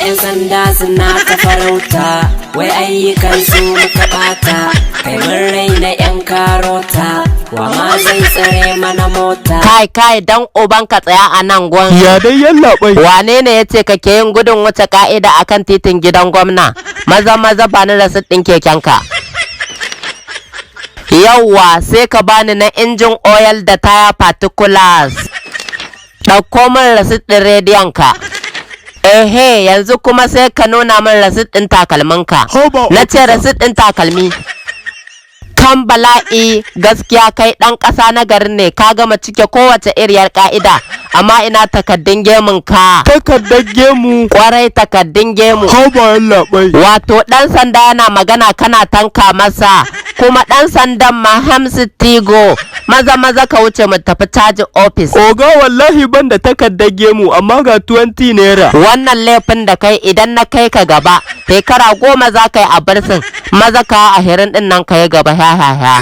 'Yan sanda suna ta farauta, wai ayyukan su muka bata. Kai, mun raina 'yan karota, wa ma zai tsare mana mota? Kai kai, dan uban ka, tsaya a nan gwan. Ya dai, yallaɓai? Wane ne ya ce kake yin gudun wuce ka'ida akan titin gidan gwamna? Maza maza, bani rasit ɗin kekenka. Yauwa, sai ka bani na engine oil da tire particulars. Ɗauko min rasit ɗin rediyon ka. Ehe, yanzu kuma sai ka nuna min rasit ɗin takalminka. Haba. Na ce rasit ɗin takalmi. Kan bala'i, gaskiya kai ɗan ƙasa na garin ne, ka gama cike kowace iriyar ƙa'ida, amma ina takaddun gemun ka? Takardar gemu? Kwarai, takaddun gemu. Haba, yallaɓai. Wato ɗan sanda yana magana kana tanka masa, kuma ɗan sandan ma Hamsu Tigo. Maza maza ka wuce mu tafi caji ofis. Oga, wallahi ban da takardar gemu, amma ga 20 naira. Wannan laifin da kai, idan na kai ka gaba, shekara 10 za ka yi a bursin. Maza ka 20 ɗin nan, ka yi gaba, ha ha ha.